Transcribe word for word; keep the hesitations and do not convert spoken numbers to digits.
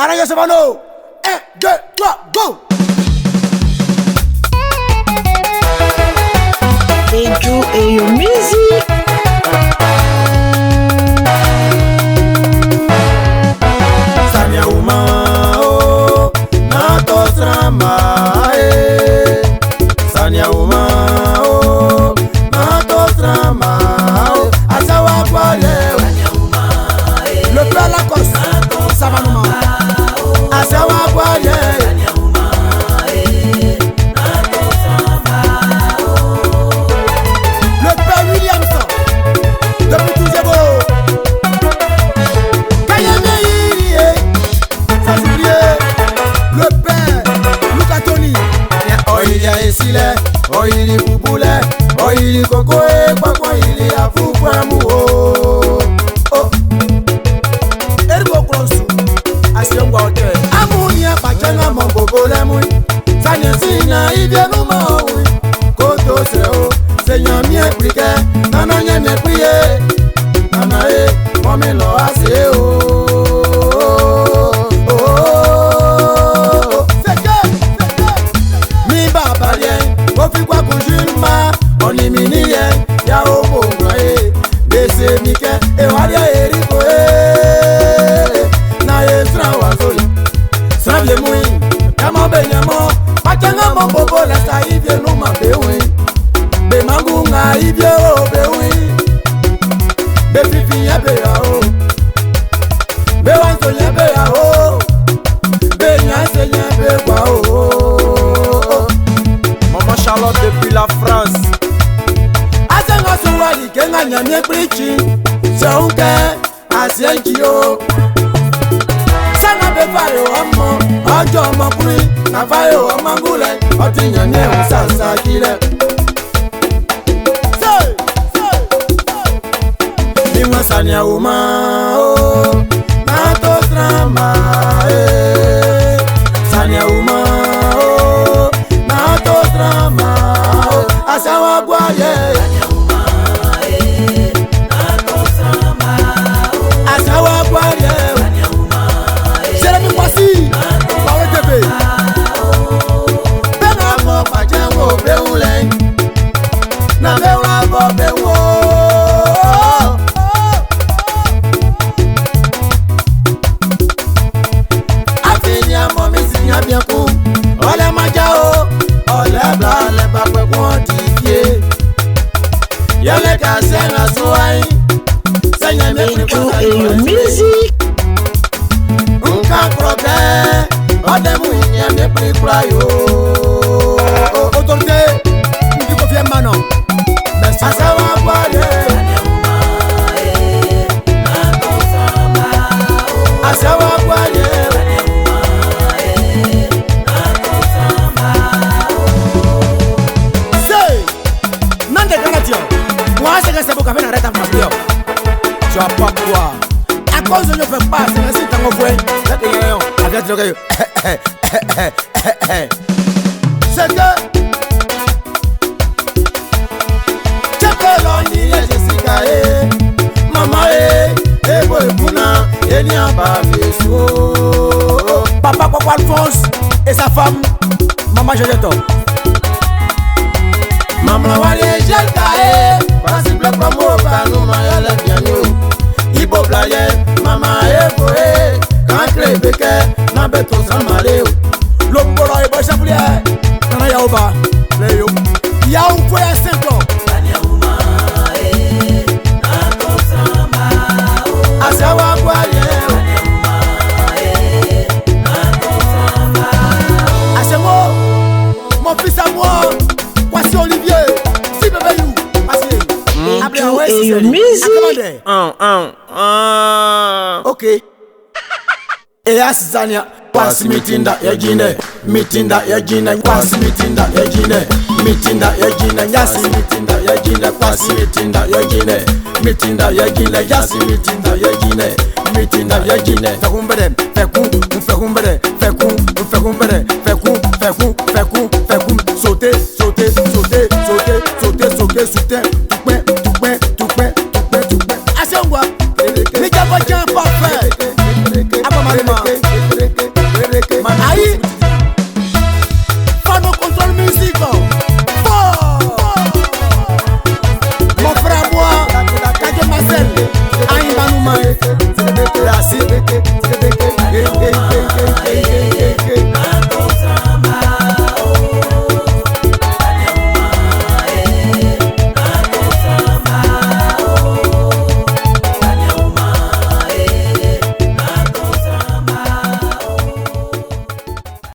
Arrangez ça, Savano. Un, deux, trois, go. Edu Eyo Music. Sania uma o, na to srama e. Sania uma o, na to srama o. Asawa kwale. Le père Lacoste, Savanoma. Asawa kwale. Le père Williams, depuis Touzebo. Kayembe yiri, eh. Sans oublier le père Lucatoni. Oili a esile, oili bubule, oili koko e, kpakpo oili afu kwa mu o. Oh. Eriko kronsu, asiongwa ote. Amu ni apachanga mo bobole mu. Sanya sina ivye numa o. Koto se o. Senya mi ebrike, nana nye mi ebriye. Nana e, mo mi lo ase o. Oh. Mi ba balie, ofi kwa kujima, oni mini ye, ya o mo e. Bese mi ke, e walia eriko e. Na e sra wa zoli. Sra bie mui, kama be nyamo, pachanga mo bobo la sa ivye numa be wi. Be mangu nga ivye o be wi. Be fifi ya be ya o. Be wanso ya be ya o. Be nya se ya be kwa o. Maman Charlotte depuis la France. Asenga suwali kenga nyamie prichi. Sonke. Asianki o. Sana be vayo amo, ojo mo kuri, na vayo amangule, otinya ne usasa kile. Say, say, say. Ni masania uma o, na to drama e. Sania uma o, na to drama o. Asawa gwaye. Asawa kwarie. Sere mi kwasi. Pawre tebe. Be na mo pa je wo be wule. Na be wula bo be wo. Afi nya mo mi si nya bia ku. Ole ma ja o. Ole bla le ba kwe ku di fie. Yɛlɛ ka sɛŋa suwai. Sɛŋa mɛ kuli kwa. Edu Eyo Music. Nka kura kɛ. Ɔdɛ mu nyɛ mɛ kuli kura yo. Autorité. Ndi ko fie ma nɔ. Asawa kwa ye. Asawa kwa ye. Say. Nande kana tio. Wa se ka se bo ka fena reta ma bio. Tu as pas quoi. A cause de faire pas, c'est ainsi tango fwe. Là que y a avec le gars. C'est que Chapeloni ya Jessica e. Mama e. Ebo ekuna. Eni aba fesu. Papa Papa Alphonse et sa femme. Mama Jojo to. Mama wale jel ka e, pasible kwa mo ka nu ma ya le bianyo. Ibo bla ye, mama e ko e, kan kle beke, na beto sa male o. Lo mbolo e bo shabule, nana ya oba, le yo. Ya u fo ya cinq ans. Asawa kwa ye. Asemo, mon fils à moi, Kwasi Olivier, si bebe you, Kwasi. Edu Eyo Music. Akamande. Ah, ah, ah. Ok. E asizania. Kwasi mitinda ya jine, mitinda ya jine, kwasi mitinda ya jine, mitinda ya jine, nyasi mitinda ya jine, kwasi mitinda ya jine, mitinda ya jine, nyasi mitinda ya jine, mitinda ya jine. Fekumbere, feku, fekumbere, feku, fekumbere.